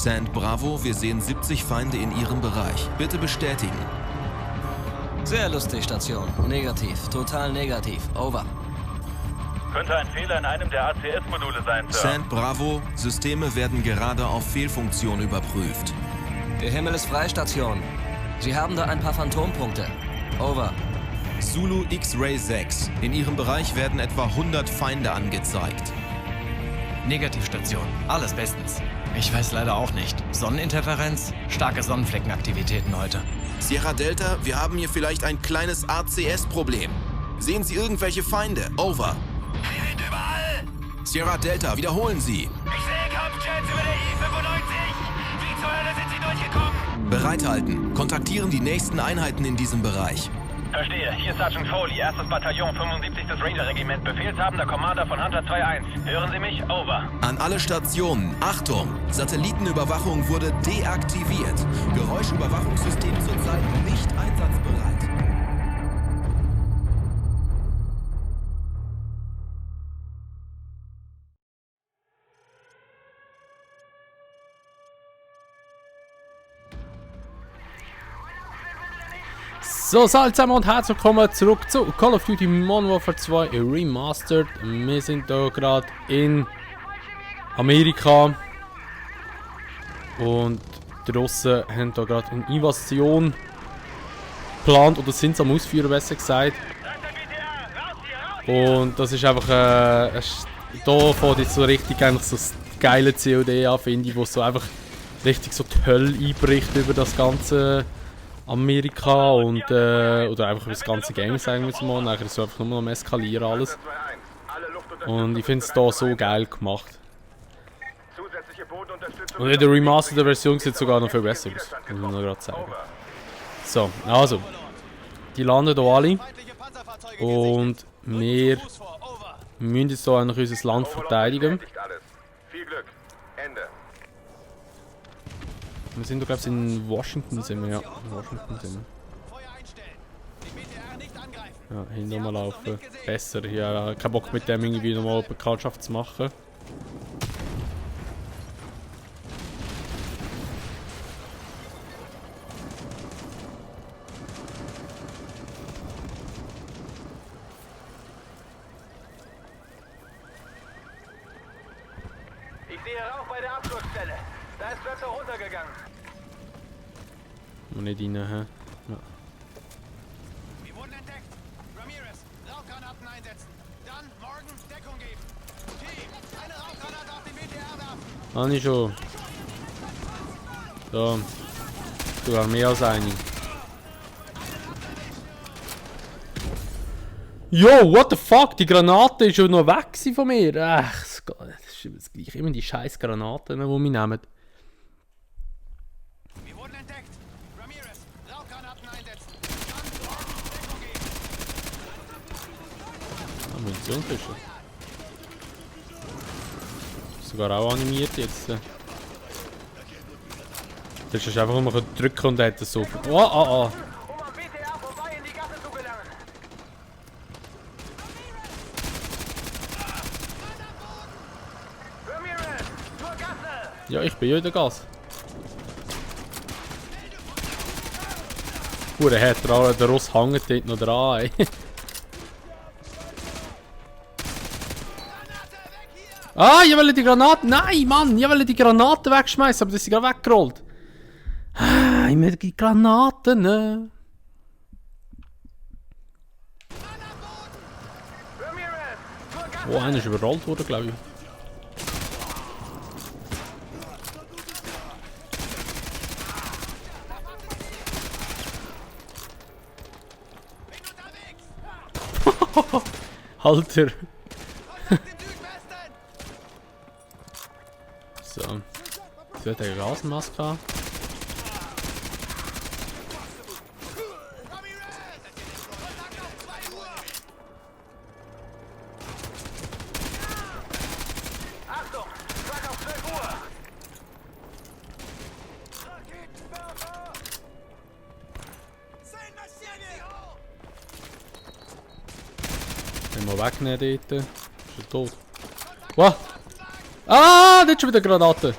Sand Bravo, wir sehen 70 Feinde in Ihrem Bereich. Bitte bestätigen. Sehr lustig, Station. Negativ. Total negativ. Over. Könnte ein Fehler in einem der ACS-Module sein, Sir. Sand Bravo, Systeme werden gerade auf Fehlfunktion überprüft. Der Himmel ist frei, Station. Sie haben da ein paar Phantompunkte. Over. Zulu X-Ray 6. In Ihrem Bereich werden etwa 100 Feinde angezeigt. Negativstation. Alles bestens. Ich weiß leider auch nicht. Sonneninterferenz? Starke Sonnenfleckenaktivitäten heute. Sierra Delta, wir haben hier vielleicht ein kleines ACS-Problem. Sehen Sie irgendwelche Feinde? Over. Wir sind überall! Sierra Delta, wiederholen Sie. Ich sehe Kampfjets über der I-95! Wie zur Hölle sind sie durchgekommen? Bereithalten. Kontaktieren die nächsten Einheiten in diesem Bereich. Verstehe. Hier ist Sergeant Foley, 1. Bataillon, 75. Ranger-Regiment, Befehlshabender Commander von Hunter 2-1. Hören Sie mich? Over. An alle Stationen. Achtung! Satellitenüberwachung wurde deaktiviert. Geräuschüberwachungssystem zurzeit nicht einsatzbereit. So, Salz zusammen und herzlich willkommen zurück zu Call of Duty Modern Warfare 2 Remastered. Wir sind hier gerade in Amerika und die Russen haben hier gerade eine Invasion geplant oder sind es am Ausführen, besser gesagt. Und das ist einfach da fängt jetzt so richtig eigentlich so das geile COD an, finde ich, wo so einfach richtig so die Hölle einbricht über das ganze Amerika und oder einfach über das ganze Game, sagen wir es mal. Nachher ist es einfach nur noch eskalieren alles. Und ich finde es hier so geil gemacht. Und in der remasterte Version sieht es sogar noch viel besser aus, muss ich noch gerade sagen. So, also. Die landen hier alle. Und wir müssen jetzt hier eigentlich unser Land verteidigen. Wir sind doch, glaube ich, in Washington sind wir, ja. In Washington sind wir. Ja, hinter mal laufen. Besser. Ja, kein Bock mit dem irgendwie nochmal Bekanntschaft zu machen. Ich sehe Rauch bei der Absturzstelle. Da ist Plötzer runtergegangen. Und nicht rein, hä? Ja. Wir wurden entdeckt. Ramirez, Rauchgranaten einsetzen. Dann morgen Deckung geben. Team, eine Rauchgranate auf den BTR werfen. Habe ich schon. So. Sogar mehr als eine. Yo, what the fuck? Die Granate ist schon noch weg von mir. Ach, das ist immer das Gleiche. Immer die scheiß Granaten, die wir nehmen. Wir wurden entdeckt. Ramirez, Rauchgranaten einsetzen. Dann morgen Deckung geben. Ah, Munitionsfische. Sogar auch animiert jetzt. Das ist einfach nur drücken und hat das so. Oh, oh, oh. Um am BTR vorbei in die Gasse zu gelangen. Ramirez, zur Gasse. Ja, ich bin ja in der Gas. Hure hat der Russ hängt dort noch dran, ey. Ah, ich will die Granaten. Nein, Mann, ich will die Granaten wegschmeißen, aber das ist gerade weggerollt. Ah, ich will die Granaten. Ramirez, zur Gasse. Oh, einer ist überrollt worden, glaube ich. Alter. So. Sie hat eine Gasenmaske haben. Achtung, Truck auf 12 Uhr. Den mal wegnehmen dort. Ist er tot. What? Ah, das ist schon wieder Granate.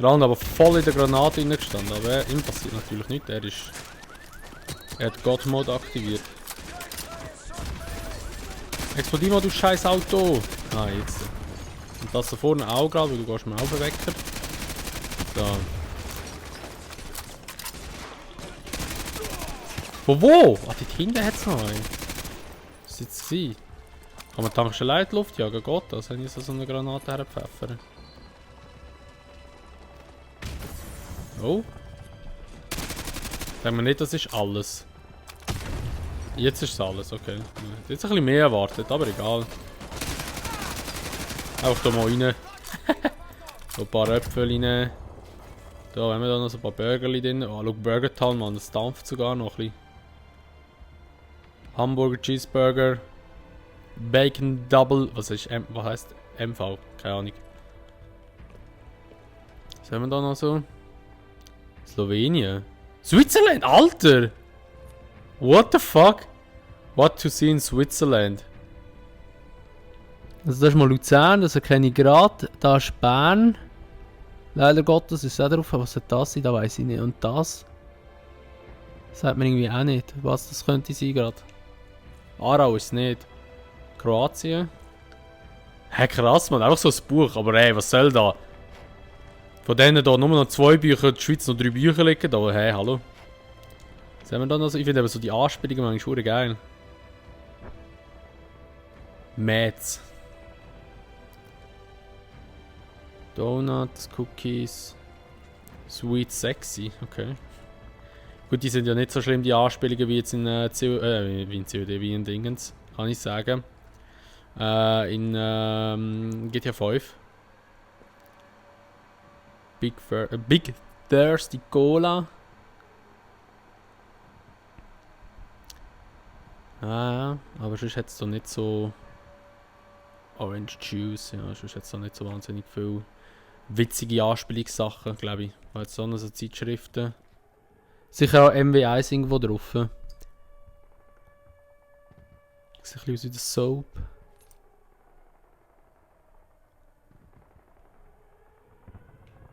Der andere aber voll in der Granate reingestanden. Aber ihm passiert natürlich nichts. Er hat God-Mode aktiviert. Explodier mal, du scheiß Auto! Ah, jetzt. Und das da vorne auch gerade, weil du gehst mir auch Wecker. So. Wo? Ah, dort hinten hat es noch einen. Was war jetzt gewesen? Kann man tankstelle Leitluft jagen? Geht das? Wenn ich so eine Granate herpfeffere? Oh. Sagen wir nicht, das ist alles. Jetzt ist es alles, okay. Jetzt ein bisschen mehr erwartet, aber egal. Einfach hier mal rein. So ein paar Äpfel rein. Da haben wir da noch so ein paar Burgerli drin. Oh, schau, Burger Town, Mann, das dampft sogar noch ein bisschen. Hamburger Cheeseburger. Bacon Double. Was heißt MV? Keine Ahnung. Was haben wir da noch so? Slowenien. Switzerland, Alter! What the fuck? What to see in Switzerland? Also das ist mal Luzern, das erkenne ich gerade. Da ist Bern. Leider Gottes ist es auch drauf. Was soll das sein? Da weiß ich nicht. Und das? Das sagt man irgendwie auch nicht. Was das könnte sein gerade. Aarau ist es nicht. Kroatien. Hä, krass, man. Einfach so ein Buch. Aber ey, was soll da? Von denen hier nur noch 2 Bücher, die Schweiz noch 3 Bücher liegen. Aber hey, hallo. Was haben wir da noch so? Ich finde aber so die Anspielungen manchmal schon geil. Metz. Donuts, Cookies. Sweet Sexy, okay. Gut, die sind ja nicht so schlimm, die Anspielungen wie jetzt in COD, wie in Dingens, kann ich sagen. In GTA 5. Big Thirsty Cola. Ah, aber sonst hat es doch nicht so... Orange Juice, ja, sonst hat es doch nicht so wahnsinnig viel witzige Anspielungssachen, glaube ich. Weil jetzt so eine Zeitschriften. Sicher auch MW1 irgendwo drauf. Sieht ein bisschen aus wie der Soap.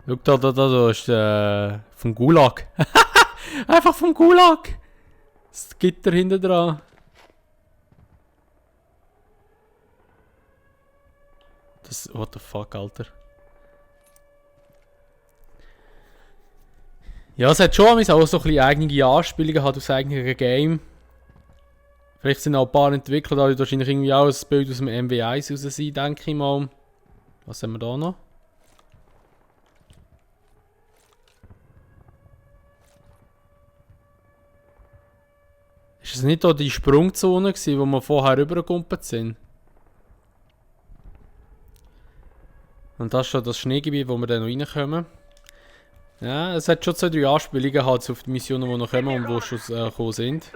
Schau, da ist vom Gulag. Einfach vom Gulag! Das Gitter hinten dran. Das. What the fuck, Alter. Ja, es hat schon auch so ein bisschen eigene Anspielungen hat aus eigenen Game. Vielleicht sind auch ein paar Entwickler, da wahrscheinlich irgendwie auch ein Bild aus dem MW1 raus sein, denke ich mal. Was haben wir da noch? Ist es nicht da die Sprungzone gewesen, wo wir vorher rübergekumpelt sind? Und das ist schon das Schneegebiet, wo wir dann noch reinkommen. Ja, es hat schon 2, 3 Anspielungen halt auf die Missionen, die noch kommen und die schon gekommen sind.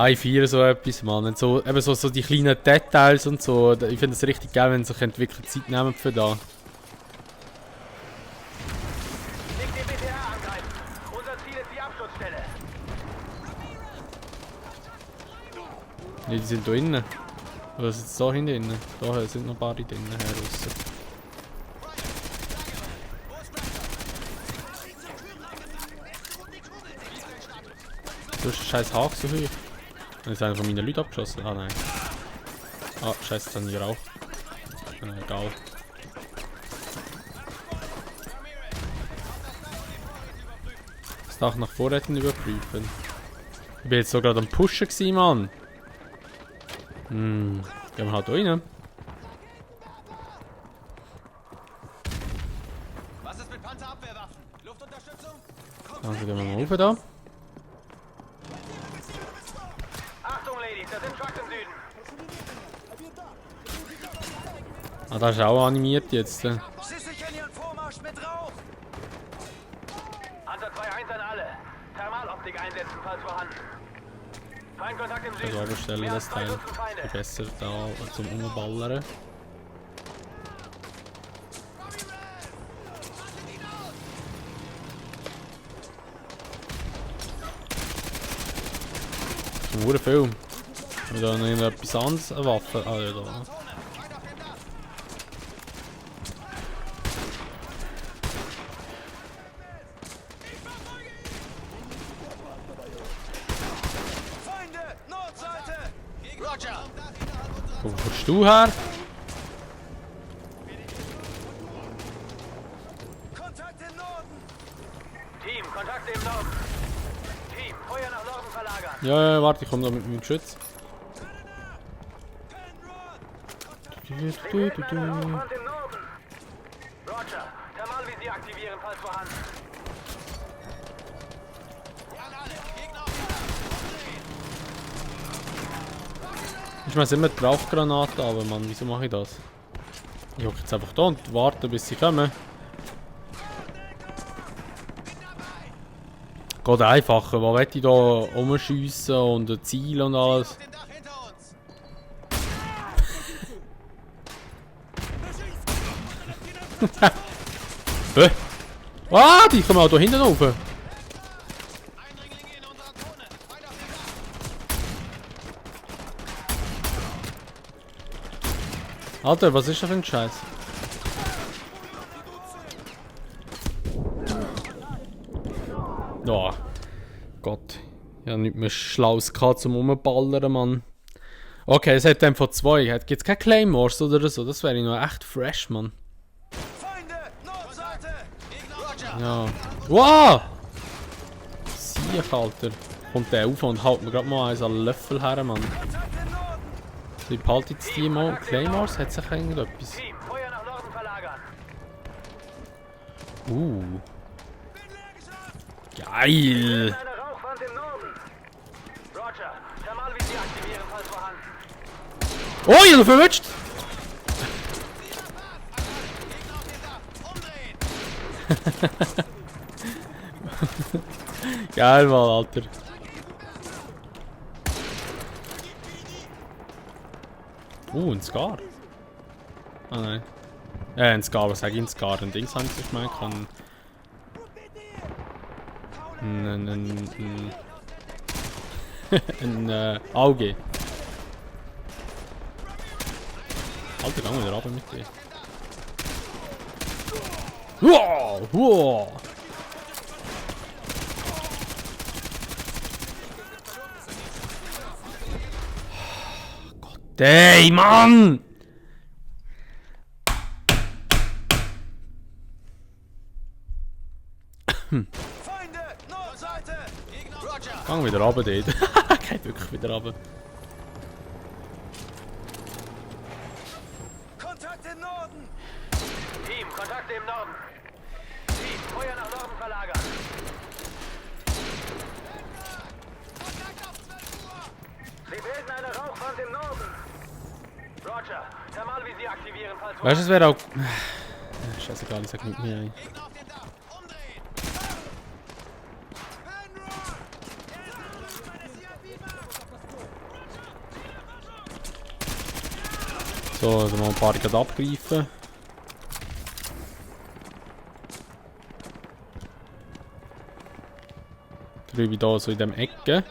Ich feiere so etwas, Mann. Und so, eben so die kleinen Details und so. Ich finde es richtig geil, wenn sich Entwickler Zeit nehmen für da. Ne, die sind da innen. Oder sind sie da hinten innen? Da sind noch ein paar drinnen heraus. Du hast den scheiß Haken so hoch. Dann ist einer von meinen Leuten abgeschossen. Ah nein. Ah, scheiße, jetzt haben die Rauch. Egal. Das Dach nach Vorräten überprüfen. Ich bin jetzt so gerade am Pushen gewesen, Mann. Gehen wir halt da rein. Was ist mit Panzerabwehrwaffen? Luftunterstützung? Also gehen wir mal rauf da. Achtung, Ladies, da sind Trucks im Süden. Ah, das ist auch animiert jetzt. Sie sichern ihren Vormarsch mit Rauch! Hunter 2-1 an alle. Thermaloptik einsetzen, falls vorhanden. Feindkontakt im Süden. Also überstellen Mehr als das 2 Teil. Dutzend Feinde. Besser da zum Umballern. Nur viel. Wir da noch etwas anderes, eine Waffe. Ah ja, da. Roger. Wo kommst du her? Kontakt im Norden. Team, Kontakte im Norden. Team, Feuer nach Norden verlagern. Ja, warte, ich komme da mit meinem Geschütz. Sie bilden eine Rauchwand im Norden. Roger, Thermalvisier aktivieren, falls vorhanden. Ja, alle. Gegner auf die Dach. Umdrehen. Ich schmeiß immer die Rauchgranate, aber Mann, wieso mache ich das? Ich hocke jetzt einfach da und warte, bis sie kommen. Geht einfacher, wo will ich da rumschiessen und ein Ziel und alles? Auf dem Dach hinter uns. Hä? Ah, die kommen auch da hinten rauf. Eindringlinge in unserer Zone. Weit auf dem Dach. Alter, was ist das für ein Scheiß? Oh, Gott. Ich habe nichts mehr Schlaues gehabt zum Rumballern, Mann. Okay, es hat dann von 2. Gibt es keine Claymores oder so? Das wäre noch echt fresh, Mann. Feinde, Nordseite. Gegner. Roger. Ja. Wow! Siech, Alter. Kommt der auf und haut mir gerade mal eins an den Löffel her, Mann. Kontakt im Norden. So, ich behalte jetzt die mal. Claymores, hat sich irgendetwas? Team, Feuer nach Norden verlagern. Geil! Eine Rauchwand im Norden. Roger, Thermalvisier aktivieren, falls vorhanden. Oh, ich hab ihn verwünscht! Gegner auf dem Dach. Umdrehen. Geil, Mann, Alter. Ein Scar. Ah, nein. Ein Scar, was sag ich? Ein Scar? Ein Dings haben sie gemeint. Ein Auge. Alter, geh mal wieder runter mit dir. Wow! Wow! Gott, ey, Mann! Feinde, Nordseite. Gegner. Roger. Geh wieder runter dort. Geht wirklich wieder runter. Kontakt im Norden. Team, Kontakte im Norden. Team, Feuer nach Norden verlagern. Kontakt auf 12 Uhr. Sie bilden eine Rauchwand im Norden. Roger, Thermalvisier aktivieren, falls Weißt du, es wäre auch. Scheißegal, ich sag nicht mehr. Gegner auf dem Dach. Umdrehen. So, dann mal ein paar gerade abgreifen. Drüben da so in dem Ecke.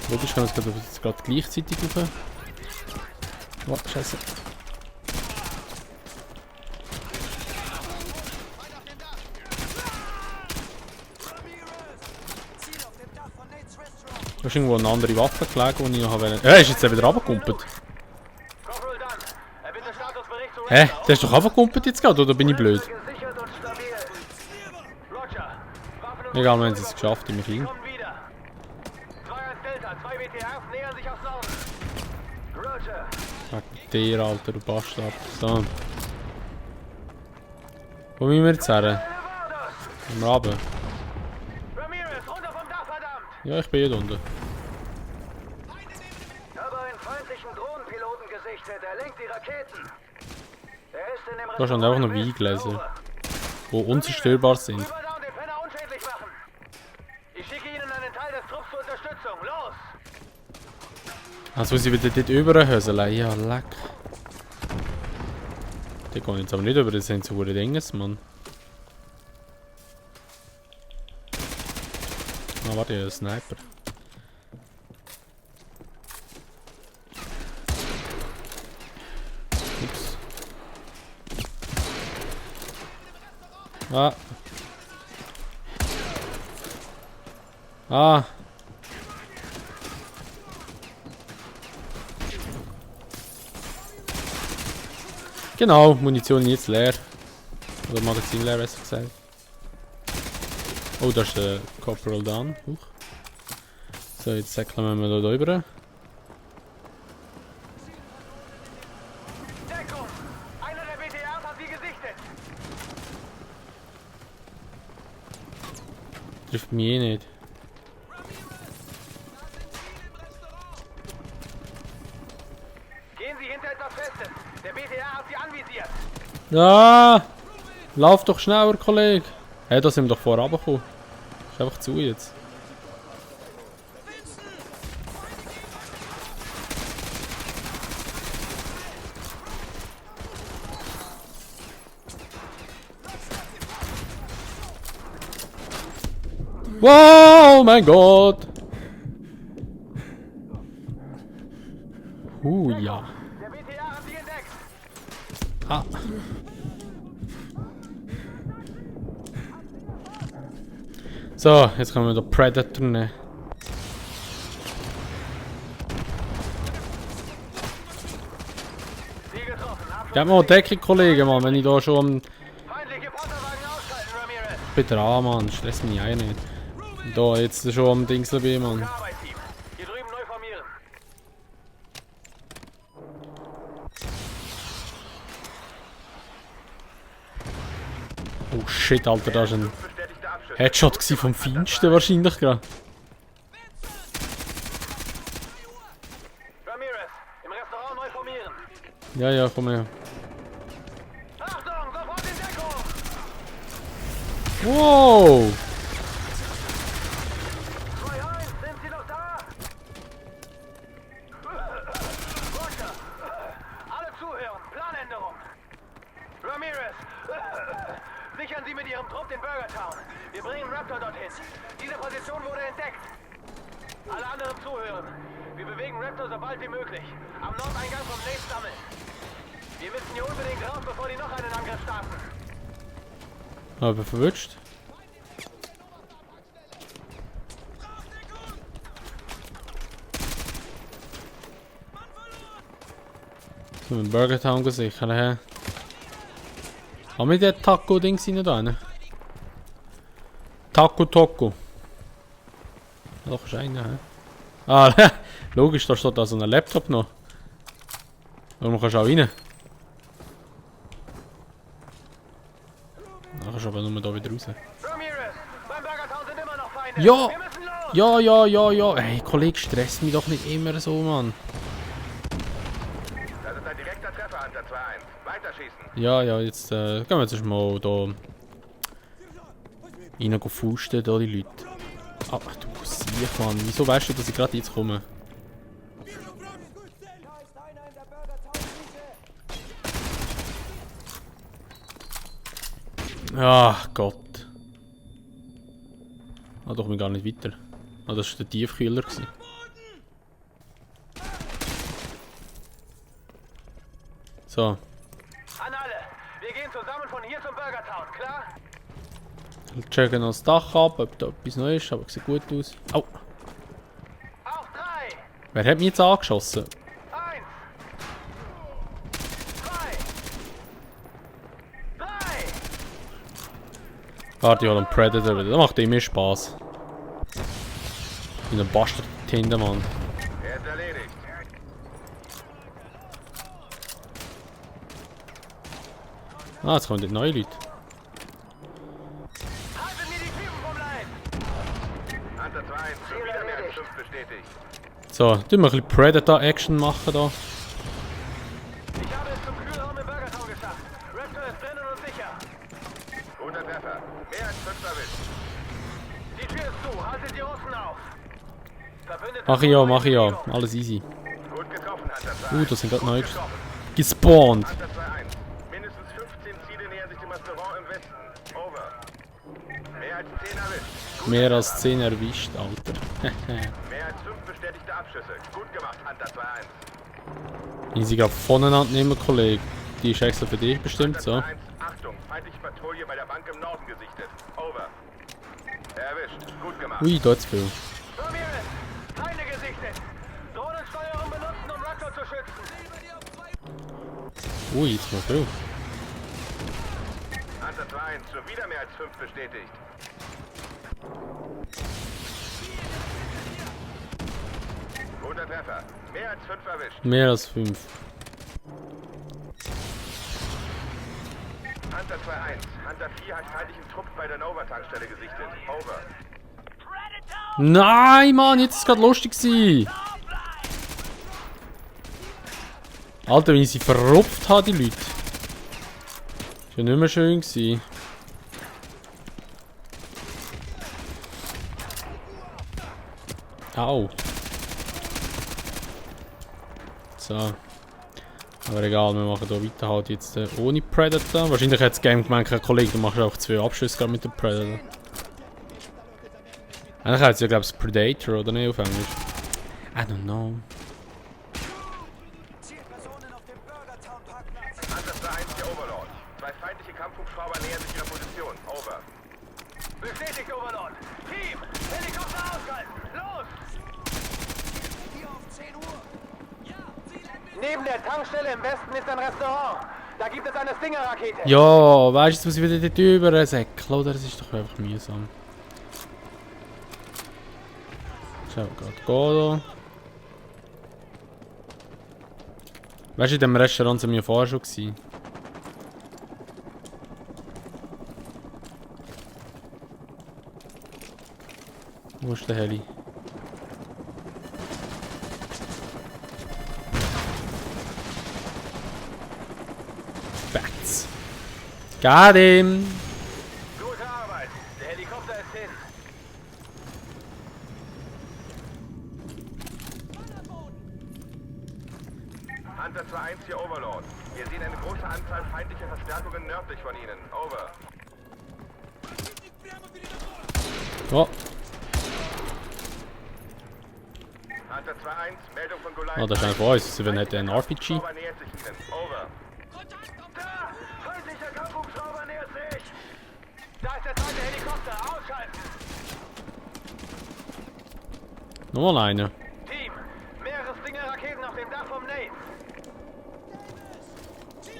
Wo bist du? Ich kann jetzt gerade gleichzeitig rauf. Oh, scheiße. Ziel auf dem Dach von Nate's Restaurant. Da ist irgendwo eine andere Waffe gelegen, die ich noch wollte. Ist jetzt wieder runtergekumpelt. Corporal Dunn, bitte Statusbericht zu Hä? Der ist doch runtergekumpelt jetzt gerade, oder bin ich blöd? Gesichert und stabil. Roger, Waffen und Egal, wir haben es jetzt geschafft, ich mich hin. kommen wieder. 2-1 Delta, 2 WTRs nähern sich aus Norden. Roger, Wegen dir, Alter, du Bastard. So. Wo müssen wir jetzt her? Elevados! Gehen wir runter? Ramirez, runter vom Dach, verdammt! Ja, ich bin hier unten. Ich habe einen feindlichen Drohnenpiloten gesichtet, er lenkt die Raketen. Er ist in dem Da stand einfach noch Weingläser, die unzerstörbar sind. Rüber da und den Penner unschädlich machen. Ich schicke Ihnen einen Teil des Trupps zur Unterstützung. Los! Also sie wieder dort überhöseln. Ja, leck. Die gehen jetzt aber nicht über, das sind so gute Dinge, Mann. Ah, warte, ein Sniper. Ups. Ah. Ah. Genau, Munition jetzt leer. Oder Magazin leer, besser gesagt. Oh, da ist der Corporal down. Huch. So, jetzt säckeln wir da drüber. Deckung! Einer der BTRs hat sie gesichtet! Trifft mich eh nicht. Gehen Sie hinter etwas Festes! Der BTR hat sie anvisiert! Ah! Lauf doch schneller, Kollege! Hey, da sind wir doch vorher runtergekommen. Ist einfach zu jetzt. Wow, mein Gott! Ja. Der BTR hat sie entdeckt! Ah. So, jetzt können wir den Predator nehmen. Ziel getroffen! Abschluss! Gib mal Deckung, Kollege, Mann, wenn ich da schon am... Feindliche Panzerwagen ausschalten, Ramirez! Bin dran, Mann, stress mich auch nicht. Da, jetzt schon am Dingsel bin, Mann. Arbeit, Team! Hier drüben neu formieren! Oh shit, Alter, da ist ein Headshot gewesen vom Feinsten wahrscheinlich gerade. Ramirez! Im Restaurant neu formieren! Ja, ja, komm her. Achtung! Sofort in Deckung! Wow! 2-1, sind Sie noch da? Roger! Alle zuhören! Planänderung! Ramirez! Sichern Sie mit Ihrem Trupp den Burger Town. Wir bringen Raptor dorthin. Diese Position wurde entdeckt. Alle anderen zuhören. Wir bewegen Raptor so bald wie möglich. Am Nordeingang vom Nate sammeln. Wir müssen hier unbedingt raus, bevor die noch einen Angriff starten. Aber verwünscht. So, mit Burger Town sichern, hä? Haben wir den Taco-Dings rein da? Ne? Taco. Ja, doch, ist einer, hä? Ah, logisch, da steht da so ein Laptop noch. Warum kannst du auch rein? Da kannst du aber nur da wieder raus. Ramirez, beim Burger Town sind immer noch Feinde. Ja! Wir müssen los! Ja. Ey, Kollege, stress mich doch nicht immer so, Mann. Das ist ein direkter Treffer, Hunter 2-1. Weiterschießen. Ja, jetzt gehen wir jetzt mal da rein fusten, da die Leute. Ah, du siehst, Mann. Wieso weißt du, dass ich gerade jetzt komme? Ach Gott. Ah, doch, wir gar nicht weiter. Ah, das war der Tiefkühler gewesen. So. An alle! Wir gehen zusammen von hier zum Burger Town, klar? Wir checken noch das Dach ab, ob da etwas Neues ist, aber sieht gut aus. Au! Auf 3! Wer hat mich jetzt angeschossen? 1! 2! 3! Warte, ich hol einen Predator wieder. Das macht immer Spaß. Wie ein Bastard hinten, Mann. Er ist erledigt. Ah, jetzt kommen die neue Leute. Halten mir die Typen vom Leib! Hunter 2-1, schon wieder mehr als 5 bestätigt. So, tun wir ein bisschen Predator-Action machen da. Ich habe es zum Kühlraum im Burger Town geschafft. Raptor ist drinnen und sicher. Guter Treffer. Mehr als 5 erwischt. Die Tür ist zu. Haltet die Russen auf. Verbündete Mach ich ja. Alles easy. Gut getroffen, Hunter 2-1. Das sind gerade neu Gut getroffen. gespawnt. Hunter 2-1. Mindestens 15 Ziele nähern sich dem Restaurant im Westen. Over. Mehr als 10 erwischt. Mehr als 10 erwischt, Alter. Mehr als 5 bestätigte Abschüsse. Gut gemacht, Hunter 2-1. Ich sie gerade voneinander nehmen, Kollege. Die ist extra für dich bestimmt, so. Hunter 2-1, Achtung, feindliche Patrouille bei der Bank im Norden gesichtet. Over. Erwischt. Gut gemacht. Ui, da hat's viel. Ramirez! Feinde gesichtet! Drohnensteuerung benutzen, um Raptor zu schützen! Ui, jetzt mal früh. Hunter 2-1, schon wieder mehr als 5 bestätigt. Guter Treffer. Mehr als 5 erwischt. Mehr als 5. Hunter 2-1. Hunter 4 hat feindlichen Trupp bei der Nova-Tankstelle gesichtet. Over. Nein, Mann, jetzt ist es gerade lustig gewesen. Alter, wenn ich sie verrupft habe, die Leute. Das war nicht mehr schön gewesen. Au. So. Aber egal, wir machen hier weiter halt jetzt ohne Predator. Wahrscheinlich hat das Game gemeint, Kollege, du machst auch 2 Abschüsse gerade mit dem Predator. Eigentlich heißt es ja, glaube ich, Predator, oder nicht auf Englisch? I don't know. Hunter 2-1, der Overlord. 2 feindliche Kampfhubschrauber nähern sich ihrer Position. Over. Bestätigt, Overlord. Team, Helikopter ausschalten. Los! Neben der Tankstelle im Westen ist ein Restaurant. Da gibt es eine Stinger-Rakete. Ja, weißt du, jetzt muss ich wieder dort drüber säckeln, oder? Das ist doch einfach mühsam. Schau, gerade gehen. Weißt du, in dem Restaurant sind wir vorher schon gewesen. Wo ist der Heli? Bats. Got him! Gute Arbeit. Der Helikopter ist hin. Hunter 2-1, hier Overlord. Wir sehen eine große Anzahl feindlicher Verstärkungen nördlich von Ihnen. Over. Oh, Hunter 2-1, Meldung von Goliath. oh, das ist einer von uns. Sie werden ein RPG. Hubschrauber nähert sich Ihnen. Over. Da! Feindlicher Kampfhubschrauber nähert sich! Da ist der zweite Helikopter. Ausschalten! Nochmal einer. Team, mehrere Stinger-Raketen auf dem Dach vom Nate.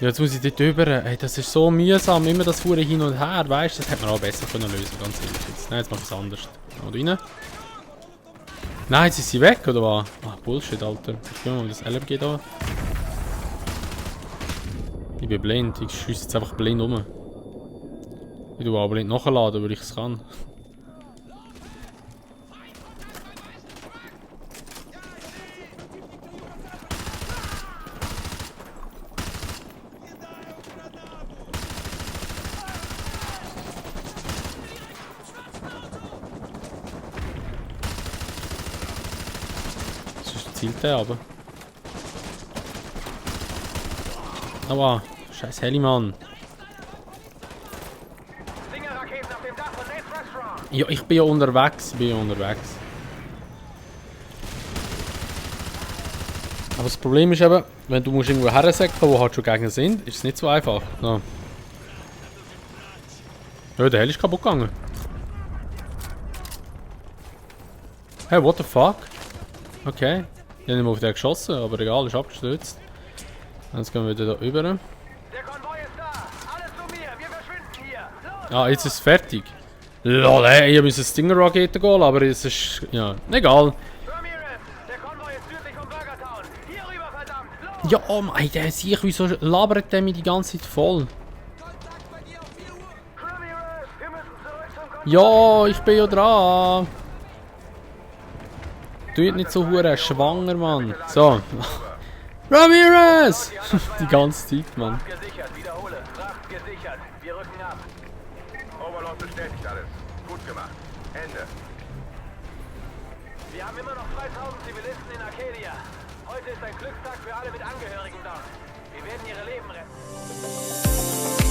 Ja, jetzt muss ich dort drüber. Ey, das ist so mühsam, immer das Fuhren hin und her, weißt du? Das hätte man auch besser können lösen, ganz ehrlich. Jetzt, nein, jetzt mach ich es anders. Oder rein? Nein, jetzt ist sie weg, oder was? Ah, Bullshit, Alter. Ich will mal das LMG da. Ich bin blind, ich schieße jetzt einfach blind um. Ich tue auch blind nachladen, weil ich es kann. Zielt der aber. Aber, scheiß Heli, Mann. Stinger-Raketen auf dem Dach von Nate's Restaurant. Ja, ich bin ja unterwegs, Aber das Problem ist eben, wenn du musst irgendwo hersäckeln, wo halt schon Gegner sind, ist es nicht so einfach. No. Ja, der Heli ist kaputt gegangen. Hey, what the fuck? Okay. Ich habe nicht mehr auf den geschossen, aber egal, ist abgestürzt. Jetzt gehen wir wieder da rüber. Der Konvoi ist da. Alles zu mir. Wir verschwinden hier. Los! Ah, jetzt ist es fertig. Lol, hey, ich musste Stinger-Rakete gehen, aber es ist... ja, egal. Ramirez, der Konvoi ist südlich vom Burger Town. Hier rüber, verdammt. Los! Ja, oh mein, der sich, wieso labert der mich die ganze Zeit voll? Ramirez, wir müssen zurück zum Konvoi. Ja, ich bin ja dran. Du nicht so hure schwanger, Mann. So. Ramirez! Die ganze Zeit, Mann. Fracht gesichert. Wiederhole. Fracht gesichert. Wir rücken ab. Overlord bestätigt alles. Gut gemacht. Ende. Wir haben immer noch 2000 Zivilisten in Arcadia. Heute ist ein Glückstag für alle mit Angehörigen dort. Wir werden ihre Leben retten.